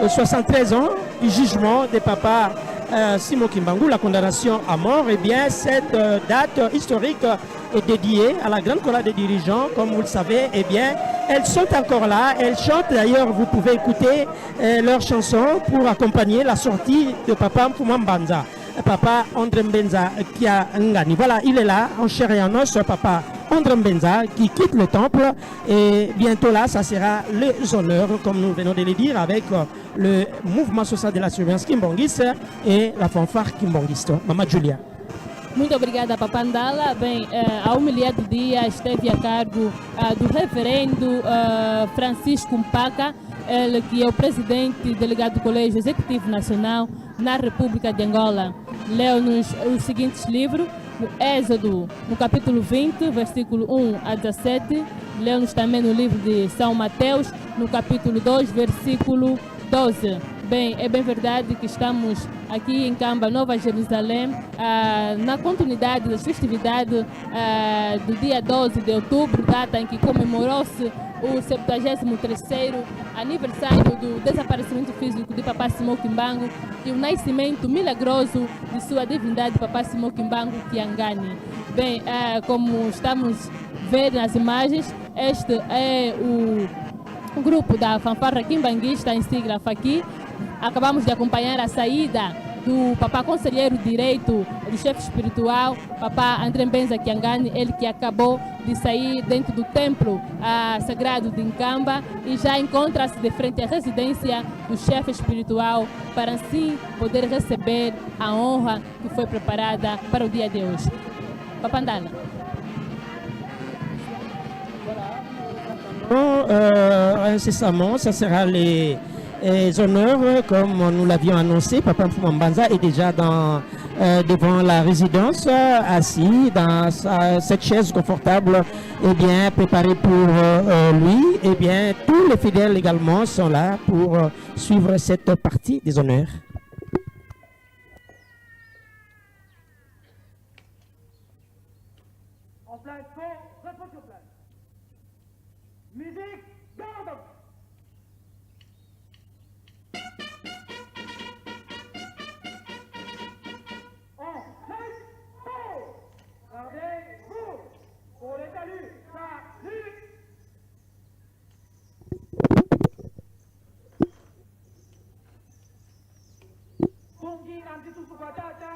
73 ans du jugement des papas Simon Kimbangu, la condamnation à mort. Eh bien, cette date historique est dédiée à la grande chorale des dirigeants, comme vous le savez. Eh bien, elles sont encore là, elles chantent. D'ailleurs, vous pouvez écouter leurs chansons pour accompagner la sortie de Papa Mfuma Mbanza, Papa André Mbenza Kiangani. Voilà, il est là, en chair et en os, Papa André Mbenza, qui quitte le temple. Et bientôt là, ça sera les honneurs, comme nous venons de le dire, avec le mouvement social de la surveillance kimbanguiste et la fanfare kimbanguiste. Maman Julia. Muito obrigada, Papandala. Bem, a homilia do dia esteve a cargo do reverendo Francisco Mpaka, ele que é o presidente delegado do Colégio Executivo Nacional na República de Angola. Leu-nos os seguintes livros, no Êxodo, no capítulo 20, versículo 1 a 17. Leu-nos também no livro de São Mateus, no capítulo 2, versículo 12. Bem, é bem verdade que estamos aqui em Nkamba, Nova Jerusalém, na continuidade das festividades do dia 12 de outubro, data em que comemorou-se o 73º aniversário do desaparecimento físico de Papa Simão Kimbangu e o nascimento milagroso de sua divindade, Papa Simão Kimbangu Kiangani. Bem, como estamos vendo nas imagens, este é o grupo da fanfarra kimbanguista em sigla Faqui. Acabamos de acompanhar a saída do Papa Conselheiro Direito, do chefe espiritual, Papa André Mbenza Kiangani, ele que acabou de sair dentro do templo sagrado de Nkamba e já encontra-se de frente à residência do chefe espiritual para assim poder receber a honra que foi preparada para o dia de hoje. Papandala. Incessamment, ça sera les honneurs, comme nous l'avions annoncé. Papa Mfuma Mbanza est déjà devant la résidence, assis dans cette chaise confortable et bien préparée pour lui. Et bien, tous les fidèles également sont là pour suivre cette partie des honneurs. En place, repose sur place. Musique, garde! En place, gardez-vous pour les saluts, salut! Bongi, Nanti, Tutu, Tata,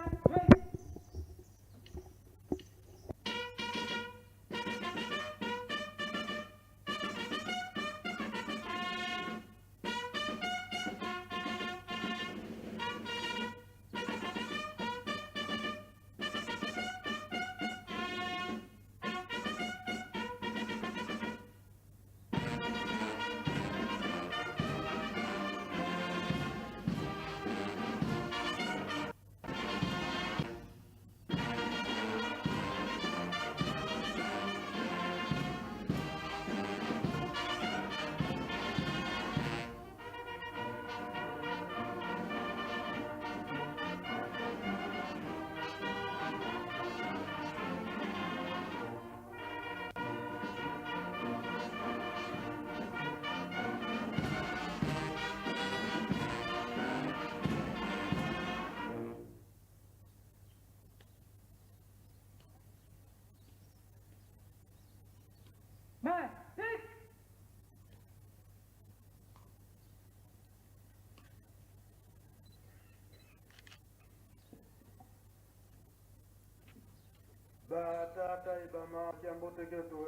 Batata ibama kiamboteketo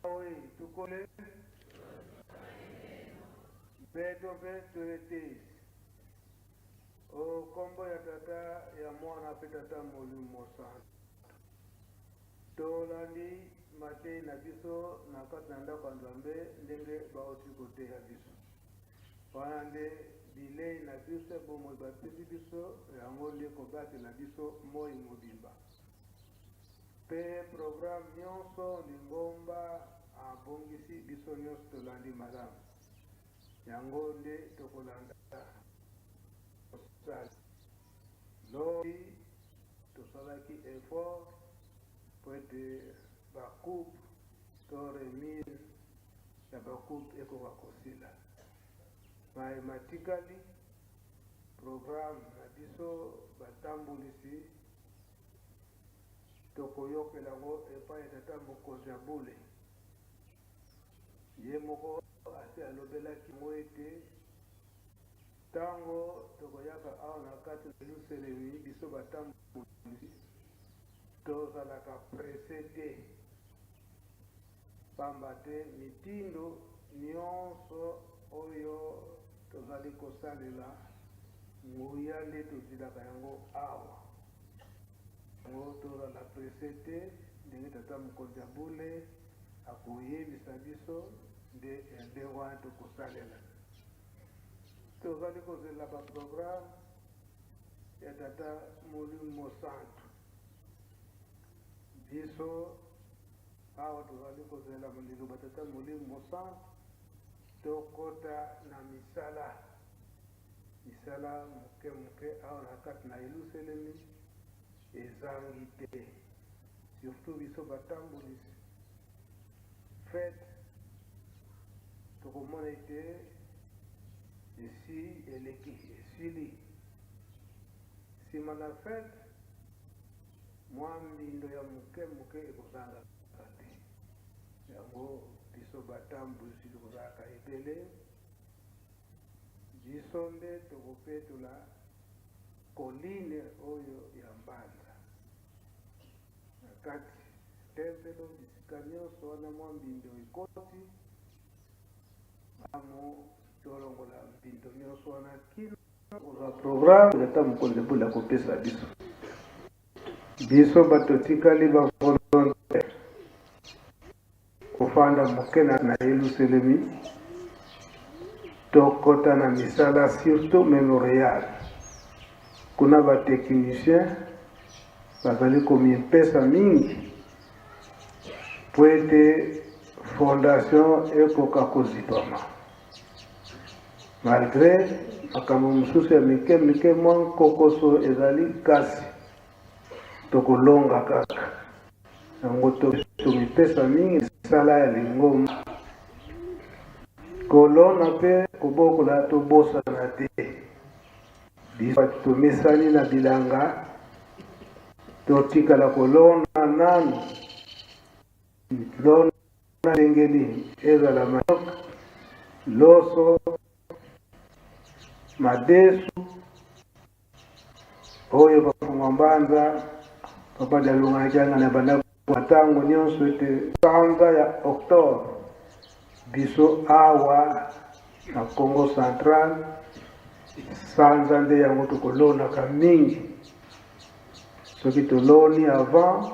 Oui, tukole beto mpe toete o kombo ya tata ya mwana mpe tata molimo santu. Tolandi matei na biso na kati na ndako ya Nzambe ndenge bauti koteya biso. Wana nde bilei na biso bomoi bapesi biso yango nde kobatela biso moi mobimba. Pe programme nyonso lingomba abongisi biso nyonso tolandi malamu. Yango nde tokolanda kosala. Lobi tosalaki effort po ete ba coupe to remise ya ba coupe ekoka kosila. Maye matikali, programme na biso batambolisi tokoyokela yango epai ya tata mokonzi ya bule. Ye moko asi alobelaki yango ete tango tokoyaka awa na kati na Yelusalemi, biso batambolisi tozalaka presse te, pamba te mitindo nionso oyo tozali kosalela, nguya nde tozwilaka yango awa. Yango tozala presse te, ndenge tata mokonzi ya bule akoyebisa biso nde ndenge wana tokosalela. Tozali kozela ba programme ya tata Molimo Mosantu. Biso awa tozali kozela liloba tata Molimo Mosantu, tokota na misala, misala moke moke awa na kati na Yelusalemi ezangi te, surtout biso batambolisi fete tokomona ete esi eleki, esili. Sima na fete, mwa mbindo ya moke moke ekozangaka te. Yango biso batambwisi tokozalaka ebele, biso nde tokopetola colline oyo ya Mbanza. Na kati tempelo, bisika nyonso wana mwa mbindo ekoti, malamu tolongola mbindo nyonso wana kino kozwa programme tata mokonzi bula akopesa biso. Biso bato tikali ba volontaire kofanda moke na Yelusalemi, tokota na misala surtout memorial. Kuna ba technicien bazali komipesa mingi po ete fondation ekoka kozipama. Malgre makambo mosusu ya mike mike, mwa nkokoso ezali, kasi tokolonga kaka. Yango tomipesa mingi misala ya lingomba, kolona mpe kobokola, tobosana te. Biso bato tomesani na bilanga, totikala kolona nanu. Lona ndenge nini? Ezala manioc, loso, madesu, oyo bafungwa mbanza. Papa Dialungana Kiangani abanda ntango nyonso ete sanza ya octobre biso awa na Congo central sanza nde yango tokolonaka mingi. Soki toloni avant,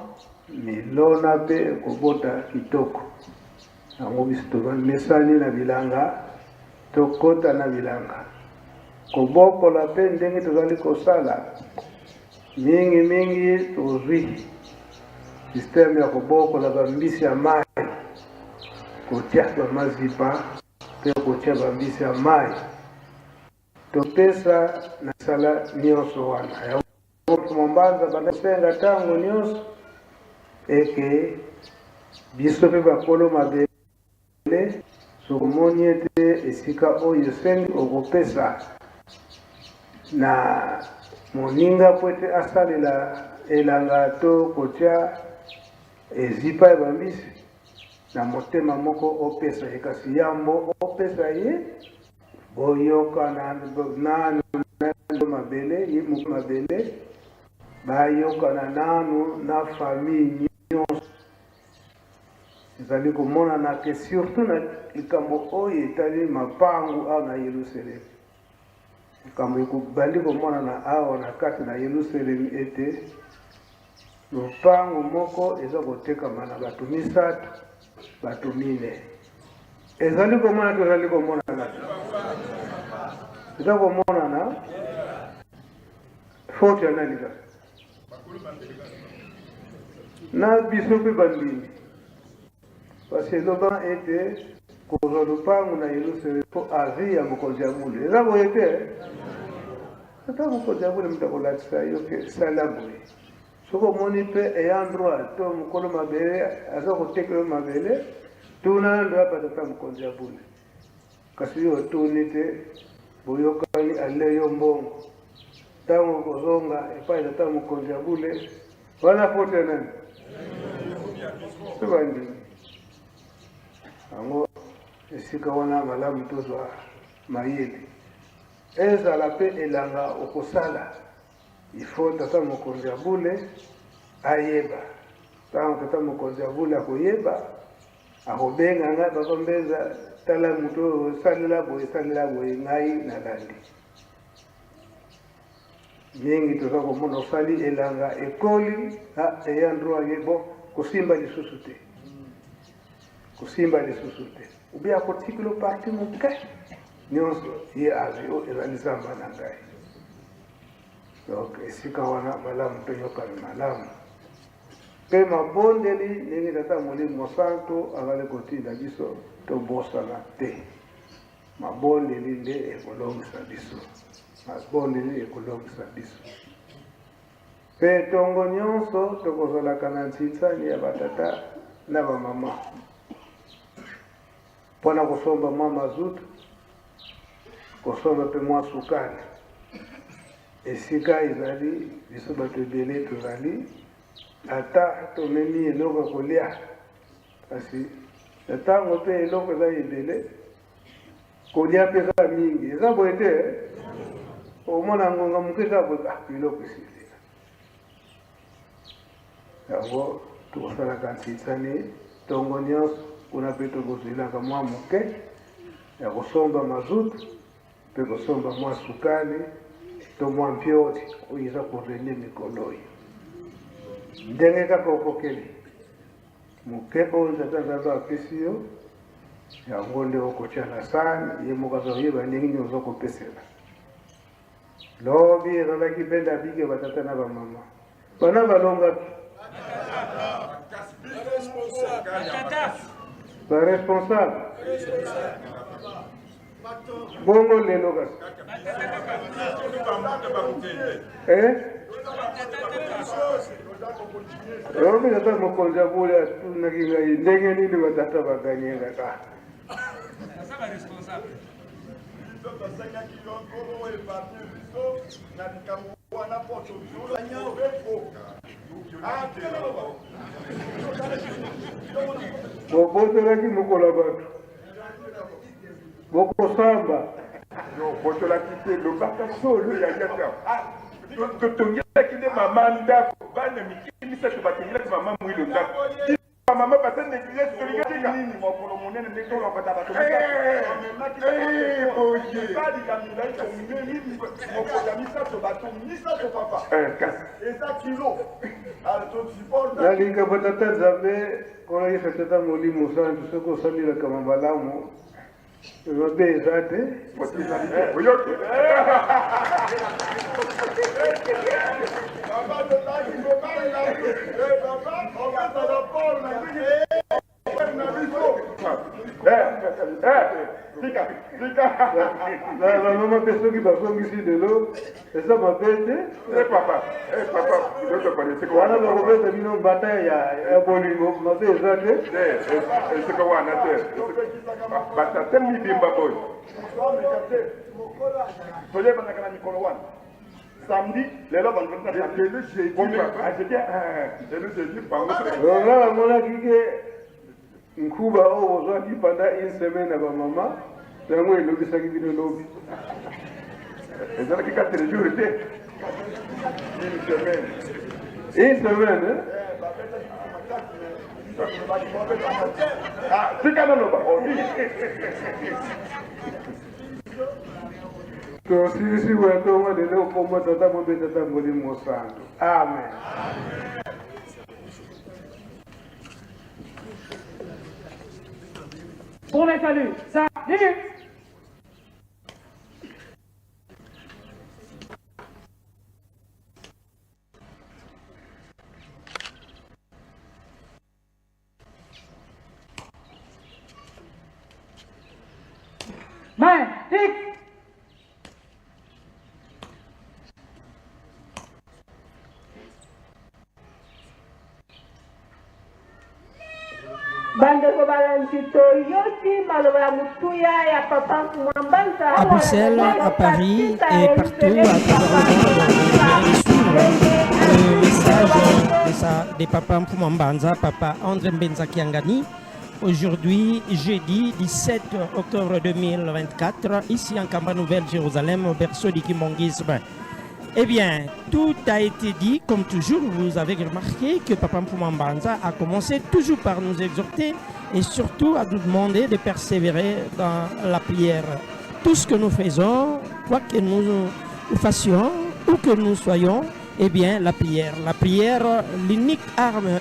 milona mpe ekobota kitoko. Yango biso tomesani na bilanga, tokota na bilanga. Kobokola mpe ndenge tozali kosala mingi mingi, tozwi système ya kobokola bambisi ya mai, kotia bamazipa mpe kotia bambisi ya mai. Topesa na misala nionso wana. Yango Mwa-Mbanza banda kosenga tango nionso eke biso pe bakolo mabele, soki omoni ete esika oyo esengi okopesa na moninga po ete asalela elanga to kotia ezipa ya bambisi, na motema moko opesa ye, kasi yambo opesa ye, Boyokana nanu na mabele, ye moko mabele, bayokana nanu na famille nyonso. Ezali komonana ke surtout na likambo oyo etali mapangu awa na Yelusalemi, likambo ekobandi komonana awa na kati na Yelusalemi ete lopango moko eza kotekama na bato misato, bato mine. Ezali komona to ezali komonana te? Eza komonana. Faute ya nani kaka? Na biso mpe bandimi. Parce eloba ete kozwa lopango na Yerusalemi mpo avis ya mokonzi ya bule. Eza boye te? Ata mokonzi ya bule moto akolakisa yo ke sala boye. Soki omoni mpe ayant droit to mokolo mabele aza kotekela yo mabele, Tuna nanu apa tata mokonzi ya bule. Kasi yo otuni te, boyokani ale yo mbongo. Tango okozonga epai tata mokonzi ya bule, wana faute ya nani? Biso bandimi. Yango esika wana malamu tozwa mayele. Ezala pe elanga okosala, il faut tata mokonzi ya bule ayeba. Tango tata mokonzi ya bule akoyeba, akobenga ngai, papa Mbenza, tala moto oyo salela boye, salela boye, ngai nalandi. Mingi toza komona osali elanga ekoli, ah, ayant droit ye, bon, kosimba lisusu te. Kosimba lisusu te. Ou bien akotikela yo partie moke, nionso ye azwi, oyo ezali zamba na ngai. Donc esika wana malamu toyokana malamu. Mpe mabondeli ndenge Tata Molimo Mosantu azali kotinda biso tobosana te. Mabondeli nde ekolongisa biso. Mabondeli ekolongisa biso. Mpe ntongo nyonso tokozalaka na nsinsani ya batata na bamama mpo na kosomba mwa mazutu, kosomba mpe mwa sukali. Esika ezali biso bato ebele tozali, ata tomemi eloko ya kolia, kasi na ntango mpe eloko eza ebele, kolia mpe eza mingi. Eza boye te? Omona ngonga moke kaka boye, ah, biloko esili. Yango tokosalaka nsinsani ntongo nyonso, kuna mpe tokozwelaka mwa moke ya kosomba mazutu mpe kosomba mwa sukali to mwa mpiodi oyo eza korenie mikolo oyo. Ndenge kaka okokeli moke oyo Tata Nzambe apesi yo, yango nde okotia na sani, ye moko aza koyeba ndenge nini oza kopesela. Lobi ezalaki benda bike ba tata na ba mama. Bana balongaki. Ba responsable. Bongo lelo kasi. Eh? Lobi tata mokonzi ya bule atunaki ngai ndenge nini batata baganyengaka. Biso tosengaki yo Nkolo o epargne biso na likambo wana mpo tozula mobeko. Bobotolaki mokolo ya bato, bokosamba. Botolaki te, lobaka solo ya yaka. Totongelaki nde mama ndako, bana mike misato batongelaki mama Mwilo ndako. Ba mama baza neglige tolingi tika nini mokolo monene ndenge tolokota bato mibali ya milai tomemi mokolo ya misato bato misato papa eza kilo Nalinga ba tata Nzambe Nkolo Yesu Tata Molimo Santu soki osalelaka malamu mabe eza te. Oyoki? Papa tozalaki kobalela papa okata rapport na na biso. Tika, tika. Bamama mpe soki bazongisi lelo eza mabe te. Eh papa, eh papa, wana bakobeta bino mbata ya bolingo mabe eza te. Esika wana te. Batata mibimba boye. Toyebanaka na mikolo wana. Samedi, lelo vendredi na samedi. Lelo jeudi papa. Jeudi, lelo jeudi bango. Nga namonaki ke nkuba oyo bozwaki pendant une semaine na bamama yango elobisaki bino lobi. Ezalaki 4 jours te. Une semaine. Une semaine, hein? Ah, tika naloba. Tosilisi boye ntongo lelo kombo Tata Mombe Tata Molimo Santu. Amen. Pour les saluts, salut! Main, tic! Bandeko balandi. Balandi, toyoki maloba ya motuya ya Papa Mwambanza. À Bruxelles, à Paris et partout à travers le monde, vous venez de suivre le message de Papa Mfumu Mbanza, Papa André Mbenza Kiangani. Aujourd'hui, jeudi 17 octobre 2024, ici en Kamba Nouvelle, Jérusalem, au berceau du kimbanguisme. Eh bien, tout a été dit, comme toujours, vous avez remarqué que Papa Mfumu Mbanza a commencé toujours par nous exhorter et surtout à nous demander de persévérer dans la prière. Tout ce que nous faisons, quoi que nous fassions, où que nous soyons, eh bien, la prière. La prière, l'unique arme.